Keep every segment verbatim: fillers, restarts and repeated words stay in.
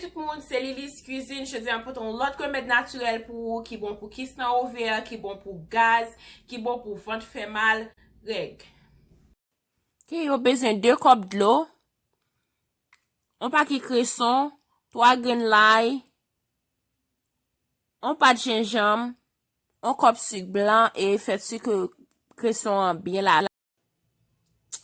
Tout moun, se Lilis Cuisine. Jodi a, m pote yon lòt remèd natirèl pou ou ki bon pou kis nan ovè, ki bon pou gaz, ki bon pou vant fè mal, règ. Ok, yo bezwen de kòp dlo, yon pake kreson, twa grenn lay, yon pat jenjanm, yon kòp sik blan e fè sik kreson an byen la.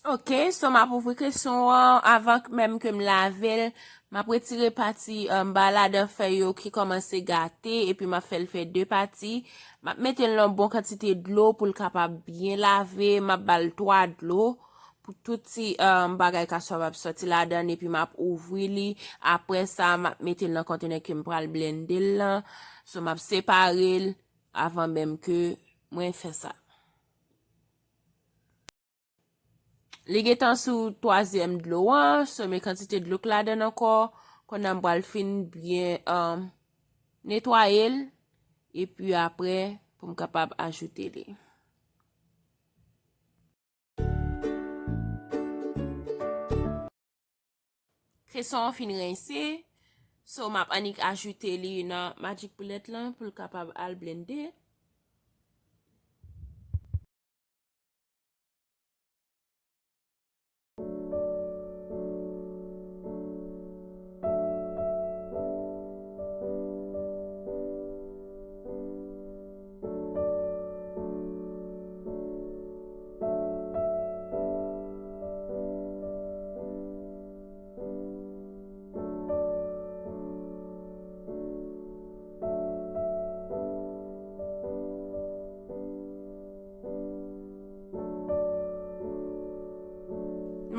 Ok, so m ap ouvri kreson an avan menm ke m lave l. M ap retire pati anba ladan fèy yo ki kòmanse gate, epi m ap fè l fè de pati. M ap mete l nan bon kantite dlo pou l kapab byen lave. M ap ba l twa dlo pou tout ti, um, bagay kaswav ap sòti ladan l, epi m ap ouvri li. Apre sa, m ap mete l nan kontenè ke m pral blende l lan. So, m ap separe l avan menm ke mwen fè sa. Li gentan sou twazyèm dlo an, so men kantite dlo k ladan l ankò. Kounye a m pral fin byen, um, netwaye l, epi apre pou m kapab ajoute li. Kreson an fin rense, so m ap annik ajoute li nan Magic Bullet lan pou l kapab al blende.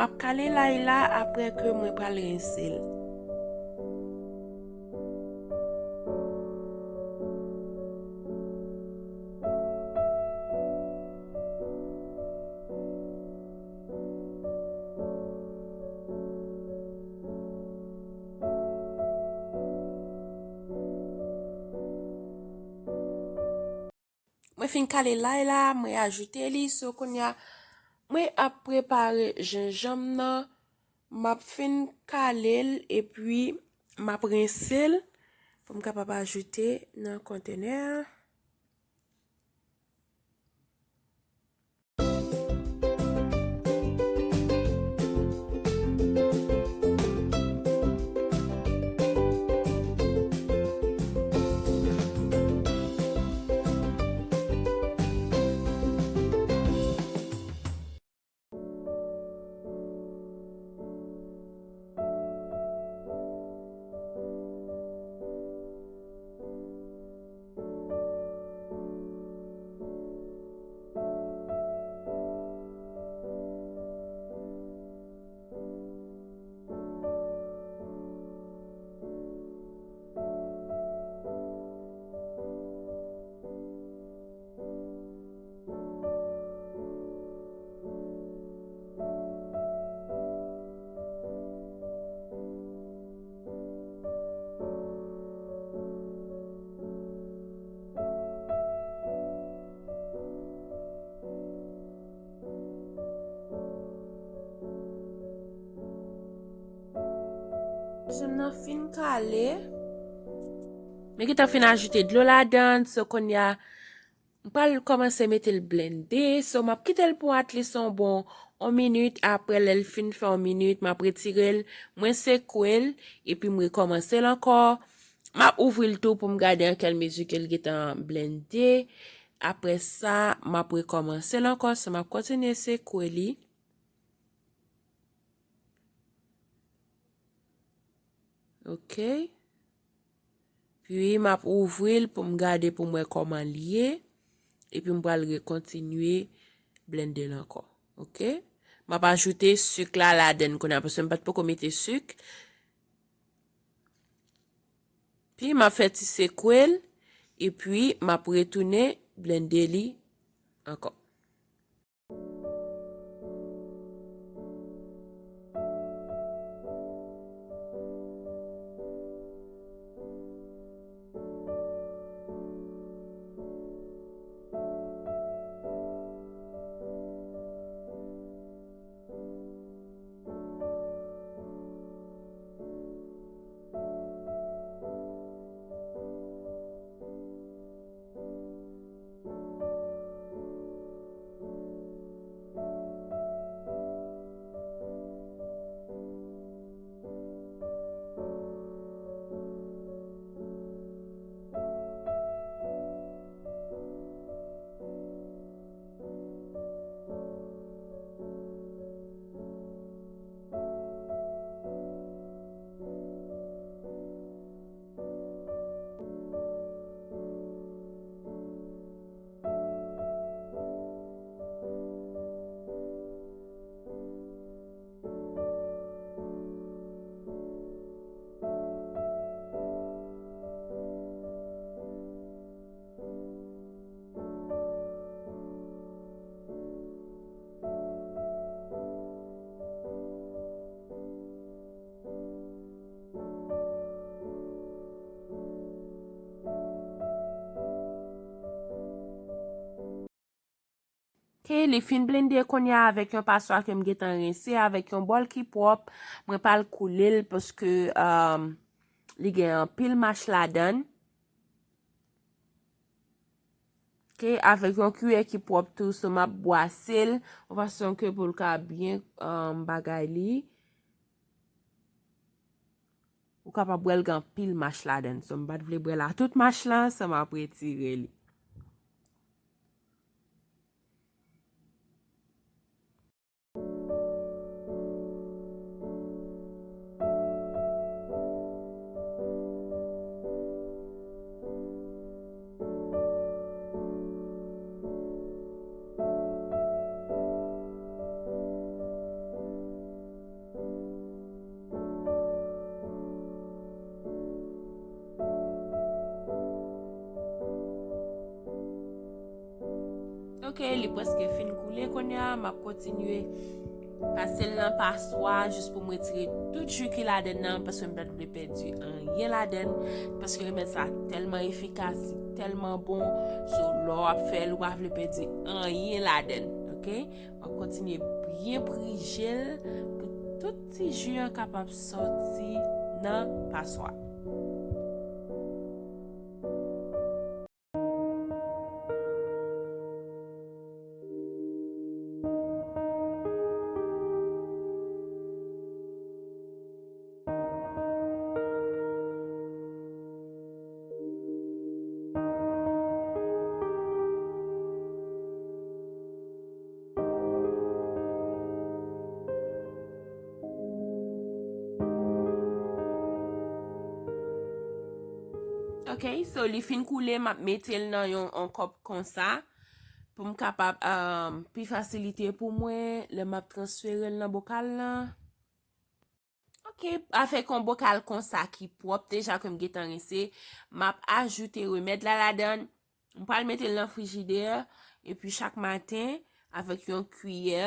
M ap kale lay la apre ke mwen pral rense l. Mwen fin kale lay la, mwen ajoute li. So, kounye a, mwen ap prepare jenjanm nan. M ap fin kale l, epi m ap rense l pou m kapab ajoute nan kontenè a. Jenjanm nan fin kale. Mwen gentan fin ajoute dlo ladan, so kounye a m pral kòmanse mete l blende. So, m ap kite l pou at least yon bon yon minit. Apre, lè l fin fè yon minit, m ap retire l, mwen sekwe l, epi m rekòmanse l ankò. M ap ouvri l tou pou m gade an kèl mezi ke l gentan blende. Apre sa, m ap rekòmanse l ankò. So, m ap kontinye sekwe li. Ok. Pi, m ap ouvri l pou m gade, pou m wè kòman l ye. Epi m pral rekontinye blende l ankò. Ok. M ap ajoute sik la ladann kounye a, paske m pa t poko mete sik. Pi, m ap fè ti sekwe l, epi m ap retounen blende li ankò. Ok, li fin blende kounye a avèk yon paswa ke m gentan rense, avèk yon bòl ki pwòp. Mwen pral koule l paske, um, li gen anpil mach ladan l. Ok, avèk yon kiyè ki pwòp tou, so m ap bwase l yon fason ke pou l ka byen, um, bagay li. Ou kapab wè l gen anpil mach ladan l. So, m pa t vle bwè la tout mach lan, so m ap retire li. Ok, li prèske fin koule kounye a, m ap kontinye pase l nan paswa jis pou m retire tout ji ki ladan l nan, paske m pa t vle pèdi anyen ladan l, paske remèd sa tèlman efikas, li tèlman bon, so lè w ap fè l, ou pa vle pèdi anyen ladan l, ok? W ap kontinye byen prije l pou tout ti ji an kapab sòti nan paswa. Ok, so li fin koule, m ap mete l nan yon, yon kòp konsa pou m kapab, um, pi fasilite pou mwen lè m ap transfere l nan bokal lan. Ok, avèk yon bokal konsa ki pwòp deja ke m gentan rense, m ap ajoute remèd la ladan l. M pral mete l nan frijidè, epi chak maten, avèk yon kiyè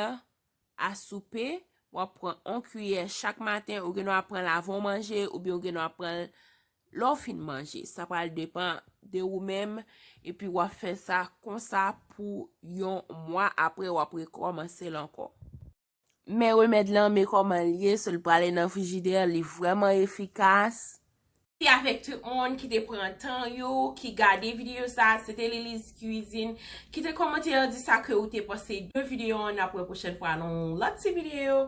a soupe, w ap pran yon kiyè chak maten, ou gen dwa pran l avan w manje, oubyen ou gen dwa pran l lè w fin manje. Sa pral depann de ou menm, epi w ap fè sa konsa pou yon mwa, apre w ap rekòmanse l ankò. Men remèd lan, men kòman l ye, so l prale nan frijidè, li vrèman efikas. Mèsi avèk tout moun ki te pran tan yo, ki gade videyo sa, se te Lili's Cuisine. Kite kòmantè yo, di sa ke ou te panse de videyo an, n ap wè pwochèn fwa nan yon lòt ti videyo.